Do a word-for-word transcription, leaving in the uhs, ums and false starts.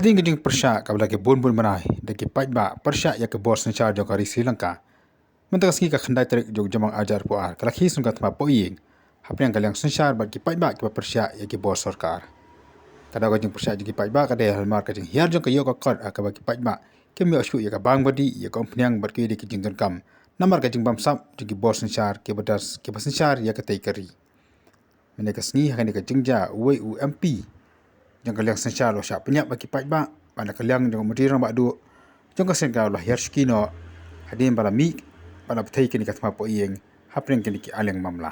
Hadien ka jingpyrshah kaba la ki bun bun bnai da ki paidbah pyrshah ïa ka bor synshar jong ka ri Sri Lanka, mynta ka sngi ka khyndai tarik jong u Jymmang ar hajar arphew ar ka la khie sha ka thma pohïing hapdeng ka liang synshar bad ki paidbah kiba pyrshah ïa ki bor sorkar. Ka daw ka jingpyrshah jong ki paidbah ka dei halor ka jinghiar jong ka ïoh ka kot ha kaba ki paidbah kim ïoh shuh ïa ka bang ba dih, ïa ka umphniang bad kiwei de ki jingdonkam namar ka jingbamsap jong ki bor synshar kiba das kiba synshar ïa katei ka ri. Mynne ka sngi ha kane ka jingjia uwei u M P jong ka liang synshar u la shah pynïap bad ki paidbah, bad na ka liang jong u Myntri Rangbah Duh jong ka seng ka u la hiar shuki noh hadien ba la mih bad la bthei kane ka thma pohïing hapdeng kine ki aliang mamla.